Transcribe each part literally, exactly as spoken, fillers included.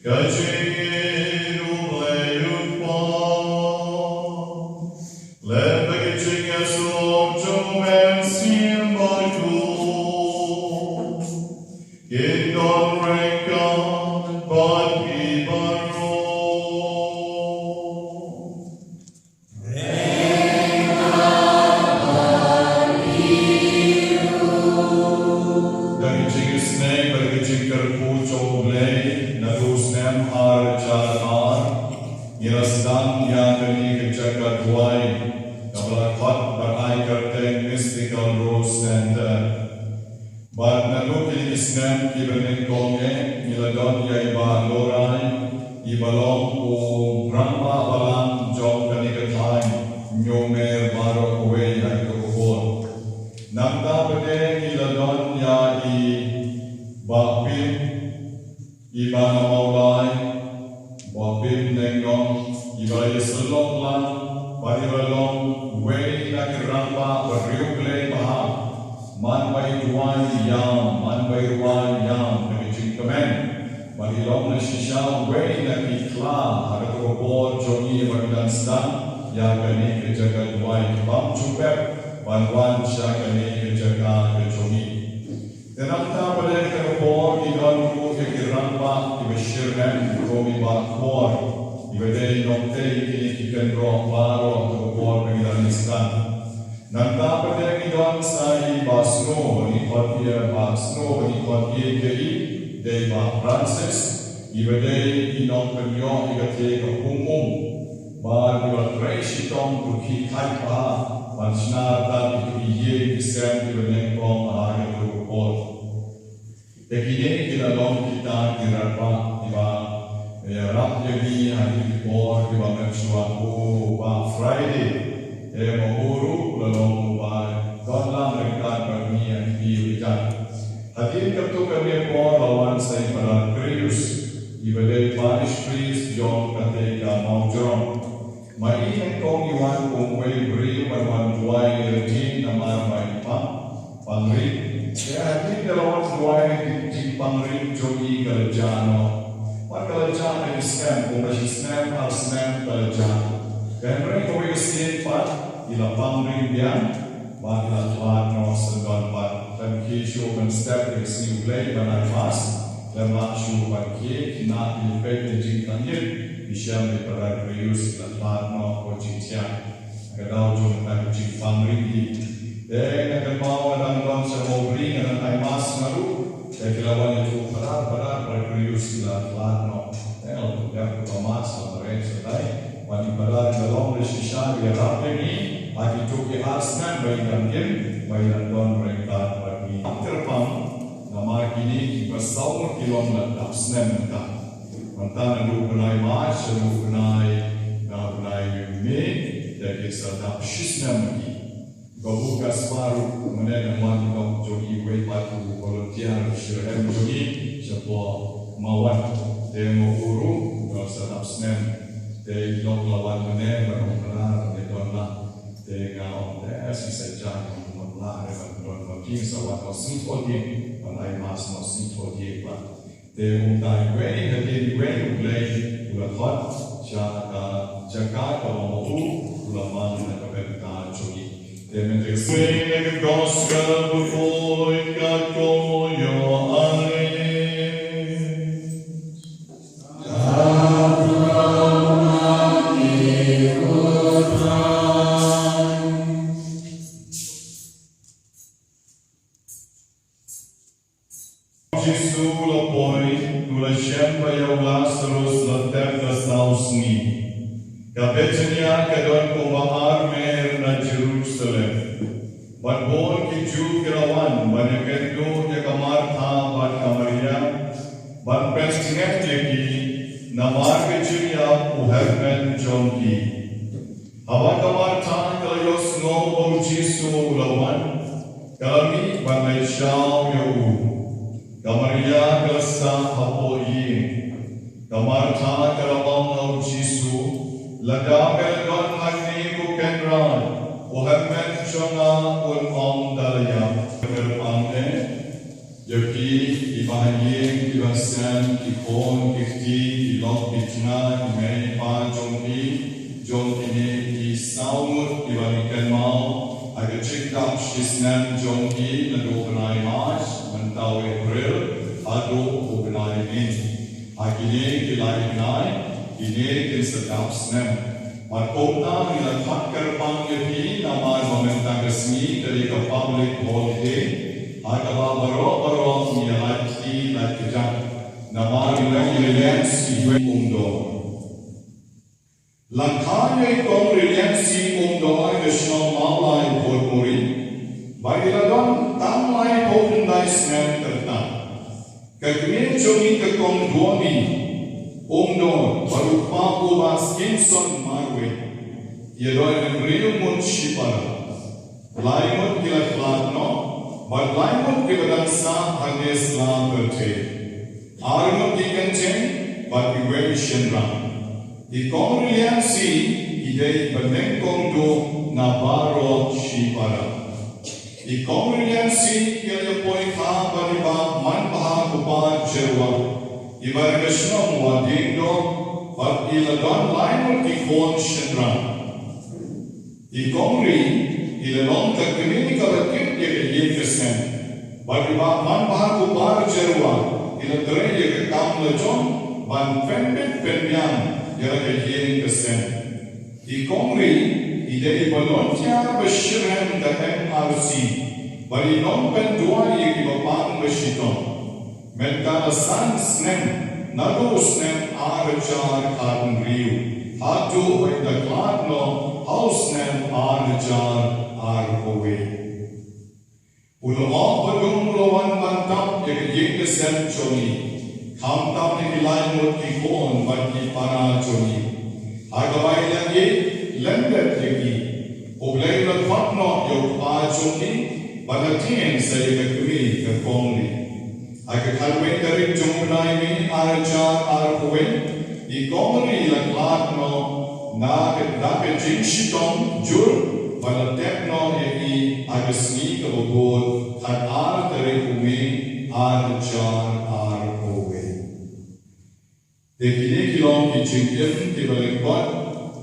Ka jingïeit u Blei u Kpa, lem bad ka jingïasyllok jong u Mynsiem Bakhuid, kin don ryngkat bad phi baroh. Da ka jingsneng bad ka jingkyrkhu jong U Blei, naduh u snem ar hajar ar, ngi la sdang ïa kane ka jaka duwai kaba la khot bad ai kyrteng Mystical Rose Center. Bad naduh kine ki snem kiba nyngkong eh, ngi la don ïa i Bah Lorai, iba long u rangbah balang jong kane ka thaiñ, Hynñiewmer baroh kawei ha kato ka por. Nangta pat de ngi la don ïa i Bah Pim, iba na Mawlai, Bah Pim Nengong, iba la ïasyllok lang bad iba long uwei na ki rangbah ba riewblei bha. Man ba i duwai ïam, man ba i rwai ïam da ka jingkmen. Bad i long na shisha uwei na ki khla ha kato ka por jong ngi ba ngi dang sdang ïa kane ka jaka duwai, ki bym ju pep ban wan sha kane ka jaka ka jong ngi. Te nangta pat de ha kato ka por ki don ruh ïa ki rangbah kiba shyrkhei, kum i Bah Khor, iba dei nongtei kine ki kynroh baroh ha kato ka por ba ngi dang sdang. Nangta pat de ngi don sa i Bah Sno, ngi khot ïa Bah Sno, ngi khot ïa i, dei Bah Francis, iba dei i nongpynïoh ïa kata ka pung um. Bad iba trei shitom, to khih khait bha ban shna rta ïa ki ïing ki sem kiba nyngkong ha kato ka por. Te kine ki la long kita ki rangbah kiba ïarap ïa ngi ha kine ki por kiba mynshuwa. U Bah Friday, te ma u ruh u la long uba don lang ryngkat bad ngi ha kine ki jan. Hadien katto katne por la wan sa i Padar Krius, iba dei parish priest jong katei ka Mawjrong. Ma i nyngkong i wan kum uwei u briew ban wan duwai ïa lade namar ba i pang, pang rit. Te hadien ba la wan duwai, ka jingpang rit jong i ka la jah noh. Bad ka la jah ha ki snem, kumba shi snem, ar snem ka la jah. Te hynrei kawei ka sien pat i la pang rit biang. Bad i la khlad noh syndon pat. Khlem khie shuh ban step ïa ka sngi U Blei ban ai mass, khlem lah shuh ban khie, ki nang ïa peit ïa ka jingtangit, ki shem ïa i Padar Krius, i la khlad noh, ko jingthiah. Ka daw jong kata ka jingpang rit hi. Te nga kynmaw nga dang don sha Mawbri, nga dang ai mass nga ruh. Te ki la wan ïathuh, Padar, Padar, Padar Krius i la khlad noh. Te nga la pynbiang ka mass, nga la mareh shatai. Bad i Padar i la long da shisha, i ïarap ïa ngi ha kito ki ar snem ba i dang im, ba i dang don ryngkat bad ngi. Kyrpang, namar kine kiba saw ngut ki long la dap snem mynta. Mynta naduh u bnai March, naduh u bnai, na u bnai May, te ki sa dap shi snem ma ki. Ka Bukas Baru, mynne ngan wan ki dong jong i, uwei pat u volunteer, u shyrkhei jong i shapoh Mawat. Te ma u ruh, u don sa dap snem. Te i dong la wan mynne, ban ong Padar, te don la. Te nga ong te, eh, shi sa jan, ong la, re ban don ma ki, sa wan noh sngewthuh ïa, ban ai mass noh sngewthuh ïa pat. Te kumta iwei hadien iwei U Blei u la khot sha ka jaka kaba ma u u la man na ka bynta jong ngi. Te mynta ka sngi, the gospel before it got called your eyes. Jisu u la poi, u la shem ba ïa u Lasarus la tep la saw sngi. Ka Bethania ka don kumba ar mer na Jerusalem. Bad bun ki Jiw ki la wan ban ïakynduh ïa ka Martha bad ka Maria, ban pyntngen ïa ki namar ka jingïap u hynmen jong ki. Haba ka Martha ka la ïohsngew ba u Jisu u la wan, ka la mih ban leit shaw ïa u. Ka Maria ka la sah hapoh ïing. Ka Martha ka la ong ha u Jisu, lada me la don hangne ko Kynrad, u hynmen jong nga un ym da la ïap. Kyrpang eh ïa ki, ki Ki ba ha ïing, ki ba sem, ki khun, ki kti, ki lok, ki tnga, ki mei pa jong ki, jong kine ki saw ngut ki ba ngi kynmaw ha ka jingdap shisnem jong ki naduh u bnai March, mynta u April haduh u bnai May. Ha kine ki lai bnai, kine kin sa dap snem. Bad kumta ngi la khot kyrpang ïa phi namar ba mynta ka sngi ka dei ka public holiday, ha kaba baroh baroh ngi ïa lait kti lait kjat namar ngi la ïa leh shi wei Umdor. La kha ïa i Kong Reliance Umdor ka shnong Mawlai Port Morih, ba i la don tang laiphew khyndai snem ka rta. Ka kmie jong i ka Kong Duani Umdor bad u kpa u Bah Skinson Marwei, ïa doi hynriew ngut shipara. Lai ngut ki la khlad noh bad lai ngut ki la dang sah hangne sla pyrthei. Ar ngut ki kynthei bad iwei shynrang. I Kong Reliance i dei ba nyngkong duh na baroh shipara. I Kong Reliance i la ïa poi kha bad i Bah Manbha Kupar Jyrwa, i ba na ka shnong Wahdiengdoh, bad i la don lai ngut ki khun shynrang. I Kong Ri i la long ka kmie kaba tip ïa ka ïing ka sem. Bad i Bah Manbha Kupar Jyrwa i la trei ïa ka kam lajong ban pynbit pynbiang ïa la ka ïing ka sem. I Kong Ri i dei i volunteer ba shitrhem ka M R C, bad i nongpynduwai ïa kiba pang ba shitom. Mynta la san snem naduh u snem ar hajar khathynriew haduh ba i la khlad noh ha u snem ar hajar arphew wei. U la ong ba dang u la wan ban tap ïa ka ïing ka sem jong i, khamtam ïa ki lai ngut ki khun bad ki para jong i. Ha kaba i la ïeit lem bad ïa ki, U Blei u la khot noh ïa u kpa jong i ban ïaid sa ïa ka kmie ka Kong Ri. Ha ka khatwei tarik jong u bnai May ar hajar arphew wei, i Kong Ri i la khlad noh na ka, da ka jingshitom jur, bad la tep noh ïa i ha ka sngi kaba bud khatar tarik u May ar hajar arphew wei. Te kine ki long ki jingim kiba lyngkot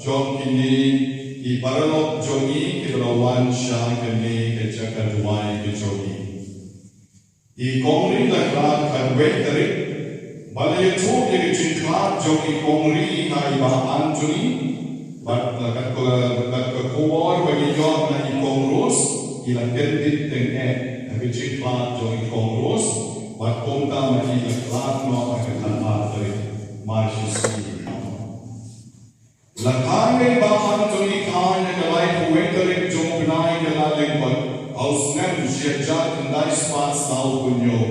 jong kine ki paralok jong ngi kiba la wan sha kane ka jaka duwai ka jong ngi. I Kong Ri la khlad khatwei tarik, ba la ïathuh ïa ka jingkhlad jong i Kong Ri ha i Bah Anthony, bad la kat ka, kat ka khubor ba ngi ïoh na i Kong Rose, i la kyndit tyngeh ha ka jingkhlad jong i Kong Rose, bad kumta ma i la khlad noh ha ka khatar tarik March. La kha ïa i Bah Anthony Khan ha ka laiphew wei tarik jong u bnai ka Lailyngkot ha u snem shi hajar khyndai spah sawphew hynñiew,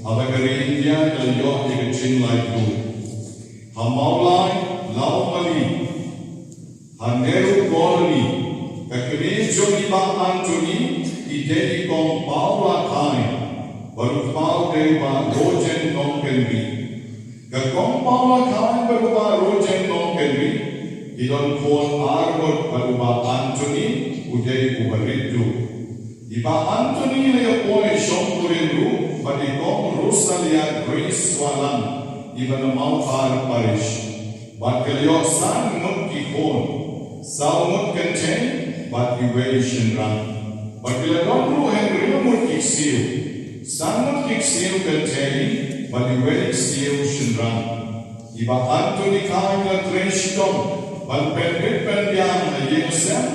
haba ka ri India ka la ïoh ïa ka jinglaitluid. Ha Mawlai, Lawmali, ha Nehru Colony, ka kmie jong i Bah Anthony i dei i Kong Paula Khan, bad u kpa u dei Bah Rojen Nongkynrih. Ka Kong Paula Khan bad u Bah Rojen Nongkynrih ki don khun ar ngut bad u Bah Anthony u dei uba rit duh. I Bah Anthony la ïa poi shongkurim ruh bad i Kong Rosalia Grace Wahlang, iba na Mawkhar Parish. Bad ka la ïoh san ngut ki khun, saw ngut kynthei bad iwei shynrang. Bad ki la don ruh hynriew ngut ki ksiew, san ngut ki ksiew kynthei bad iwei ksiew shynrang. I Bah Anthony Khan i la trei shitom ban pynbit pynbiang ha ïing ha sem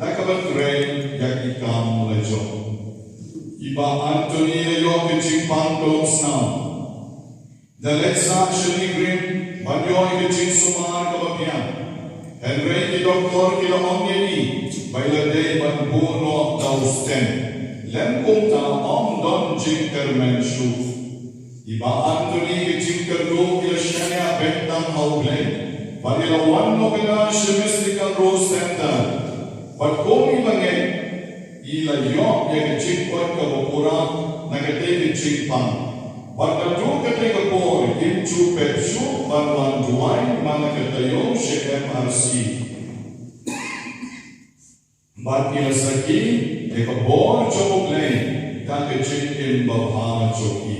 da kaba trei ïa ki kam lajong. I Bah Anthony i la ïoh ka jingpang khlem sngew. Da leit sah sha Nongrim ban ïoh ïa ka jingsumar kaba biang. Hynrei ki doktor ki la ong ïa i ba i la dei ban buh noh da u stent, lym kumta ym don jingkyrmen shuh. I Bah Anthony ka jingkyrduh ka la shaniah beit tang ha U Blei, bad i la wan noh kane sha Mystical Rose Center. Bad kum i la ngeit, i la ïoh ïa ka jingkoit kaba pura na katei ka jingpang. Bad naduh katei ka por im ju pep shuh ban wan duwai man la ka taïew sha M R C. Bad i la sakhi ïa ka bor jong U Blei da ka jingim babha jong i.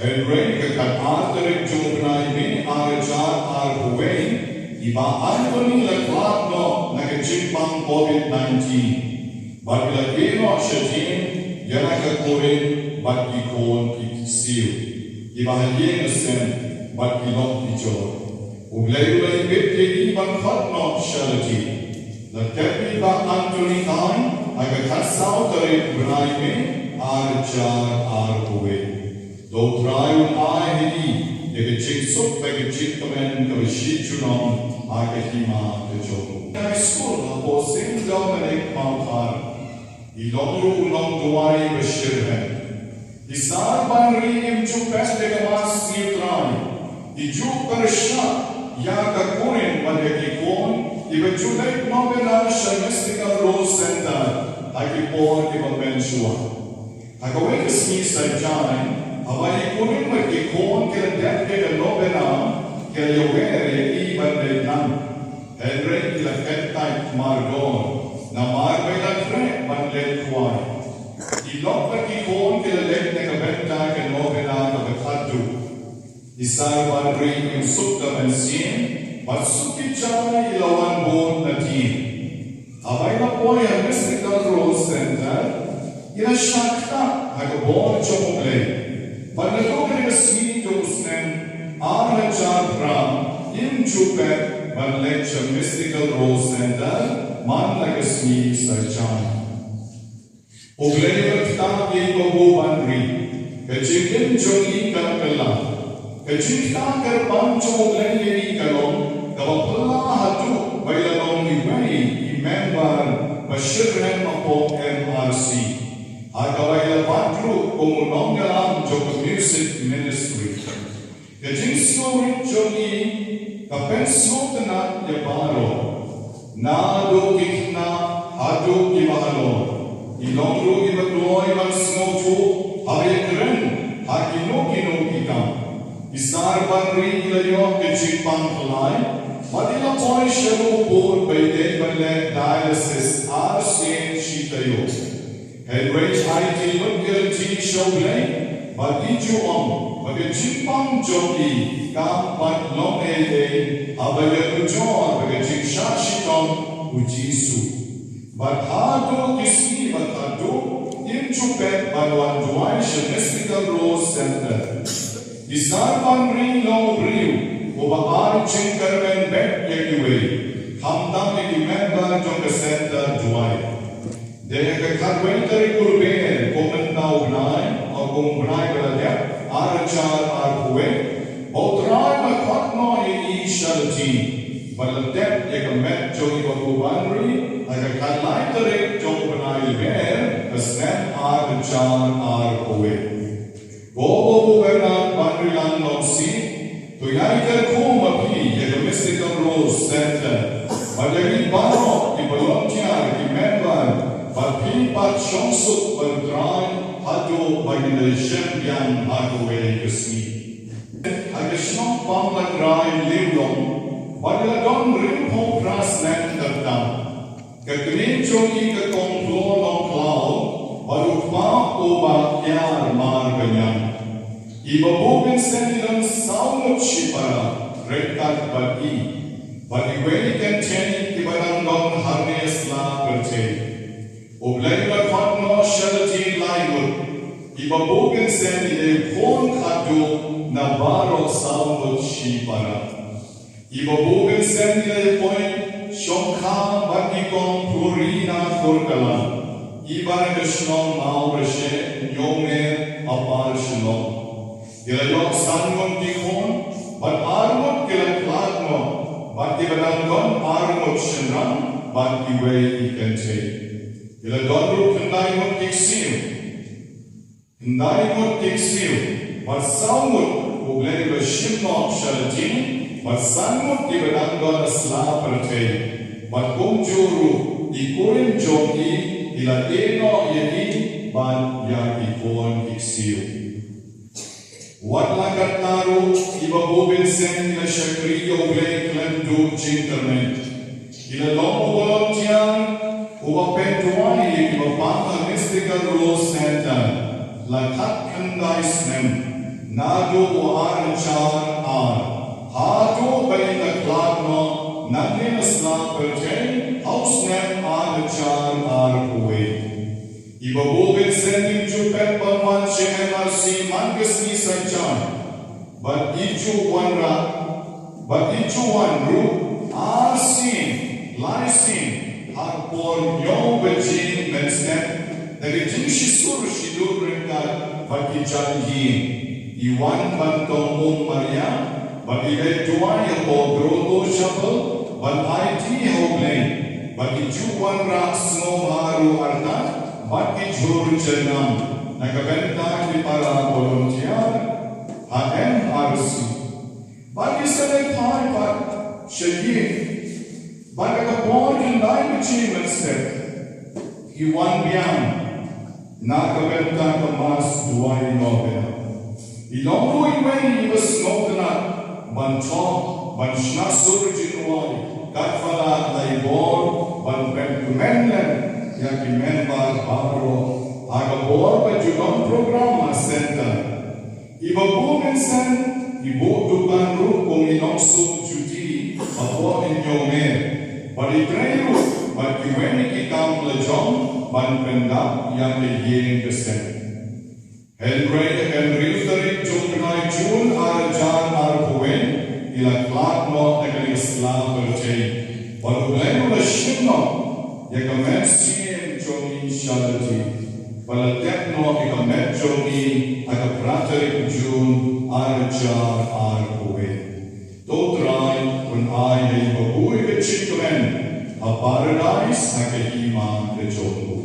Hynrei ka khatar tarik jong u bnai May ar hajar arphew wei, i Bah Anthony la khlad noh na ka jingpang COVID nineteen. Bad i la ïeh noh sha ïing ïa la ka kurim bad ki khun ki ksiew, kiba ha ïing ha sem bad ki lok ki jor. U Blei u la ïeit ïa i ban khot noh sha lade. La tep ïa i Bah Anthony Thaiñ ha ka khatsaw tarik bnai May ar hajar arphew wei. To U Trai un ai ha i ïa ka jingsuk bad ka jingkmen kaba shi junom ha ka hima ka jong u. High School hapoh Saint Dominic Mawkhar. I long ruh u nongduwai ba shitrhem. I Sar Banri im ju peit ïa ka mask U Trai. I ju pyrshah ïa ka kurim bad ïa ki khun kiba ju leit novena sha Mystical Rose Centre ha ki por kiba mynshuwa. Ha kawei ka sngi Saitjaiñ, haba i kurim bad ki khun ki la dep ïa ka novena, ki la ïawer ïa i ban leit nang. Hynrei ki la kyntait mardor namar ba i la khreh ban leit khwai. Ki lok bad ki khun ki la leit na ka bynta ka novena kaba khadduh. I Sar Banri im suk da mynsiem bad suk ki jai i la wan bud na dien. Haba i la poi ha Mystical Rose Centre, i la shah ktah ha ka bor jong U Blei. Bad naduh kane ka sngi jong u snem ar hajar phra, im ju peit ban leit sha Mystical Rose Centre man la ka sngi Saitjaiñ. U Blei u la ktah ïa i Bah Banri. Ka jingim jong i ka la kylla. Ka jingktah kyrpang jong U Blei ïa i ka long kaba phylla haduh ba i la long iwei i member ba shitrhem hapoh M R C, ha kaba i la bat ruh kum u nongïalam jong ka music ministry. Ka jingsngewrit jong i ka pynsngewtynnat ïa baroh, naduh ki khynnah haduh kiba halor. I long ruh iba kloi ban sngewthuh haba ïakren ha kino kino ki kam. I Sar Banri i la ïoh ka jingpang khlaiñ bad i la poi sha Rangpur ba i dei ban leh dialysis ar sien shi taïew. Hynrei aiti lut ïa lade sha U Blei bad i ju ong ba ka jingpang jong i kam pat long ei ei haba ïanujor bad ka jingshah shitom U Jisu. Bad haduh ki sngi ba khadduh im ju peit ban wan duwai sha Mystical Rose Centre. I Sar Banri long u briew uba ai jingkyrmen beit ïa kiwei, khamtam ïa ki member jong ka centre duwai. Dei ha ka khatwei tarik u Lber, kum mynta u bnai, kum u bnai ba la dep, ar hajar arphew wei, ba U Trai u la khot noh ïa i sha lade. Bad la tep ïa ka met jong i Bah Banri ha ka khatlai tarik jong u bnai Lber ka snem ar hajar arphew wei. Ko Bah Bernard Banrilang Nongsiej, to ïai kyrkhu ma phi ïa ka Mystical Rose Centre bad ïa ngi baroh ki volunteer, ki member, ba phi pat shong suk bad U Trai haduh ba ngin ïashem biang ha kawei ka sngi. Ha ka shnong Pamlatrai Liulong, ba la don hynriewphew phra snem kyrpang. Ka kmie jong i ka Kong Phlor Nongkhlaw bad u kpa u Bah Kiar Marbaniang. I Bah Vincent i don saw ngut shipara ryngkat bad i. Bad iwei i kynthei iba dang don hangne sla pyrthei. U Blei u la khot noh sha lade lai ngut. I Bah Vincent i dei u khun khatduh na baroh saw ngut shipara. I Bah Vincent i la ïa poi shongkha bad i Kong Florina Khurkalang, iba na ka shnong Mawrysheh, Ñiewmer, Upper Shillong. I la ïoh san ngut ki khun bad ar ngut ki la khlad noh, bad kiba dang don ar ngut shynrang bad iwei i kynthei. I la don ruh khyndai ngut ki ksiew. Khyndai ngut ki ksiew bad saw ngut U Blei u la shim noh sha lade, bad san ngut kiba dang don sla pyrthei. Bad kumjuh ruh i kurim jong i, i la ïeh noh ïa i bad ïa ki khun ki ksiew. Wat la katta ruh, i Bah Vincent i la shakri ïa U Blei khlem duh jingkyrmen. I la long u volunteer uba pynduwai ïa kiba pang ha Mystical Rose Centre la khatkhyndai snem. Naduh u ar hajar ar haduh ba in da khlad noh nangne na sla pyrthei ha u snem ar hajar ar phew wei. I Babu Vincent im ju pep ban wan sha M R C man ka sngi Saitjaiñ. Bad i ju wanrah, bad i ju wan ruh ar sien, lai sien, ha ka por hynñiew baje mynstep, da ka jingshisur shidur ryngkat bad ki jait ïing. I wan ban tong um mar ïa, bad i leit duwai ha Paw Grotto Chapel, ban aiti ha U Blei, bad i ju wanrah sngewbha ruh artat bad ki jhur jyrngam na ka bynta ki para volunteer ha M R C. Bad i sa leit phai pat sha ïing, bad ha ka por khyndai baje mynstep i wan biang na ka bynta ka Mass Duwai Novena. I long ruh iwei iba sngewtynnat ban thoh, ban shna sur jingduwai, katba la ai bor ban pynkmen lem ïa ki member baroh ha ka por ba ju don program ha centre. I Babu Vincent i buh dukan ruh kum i nongsuk juti hapoh Hynñiewmer, bad i trei ruh bad kiwei ki kam la jong ban pyndap ïa ka ïing ka sem. Hynrei ha ka hynriew tarik jong u bnai Jun ar hajar ar phew wei i la khlad noh na kane ka sla pyrthei. Bad U Blei u la shim noh ïa ka mynsiem jong i sha lynti, bad la tep noh ïa ka met jong i ha ka phra tarik Jun ar hajar ar phew wei. To U Trai un ai ha i Babu ïa ka jingkmen ha Paradais ha ka hima ka jong u.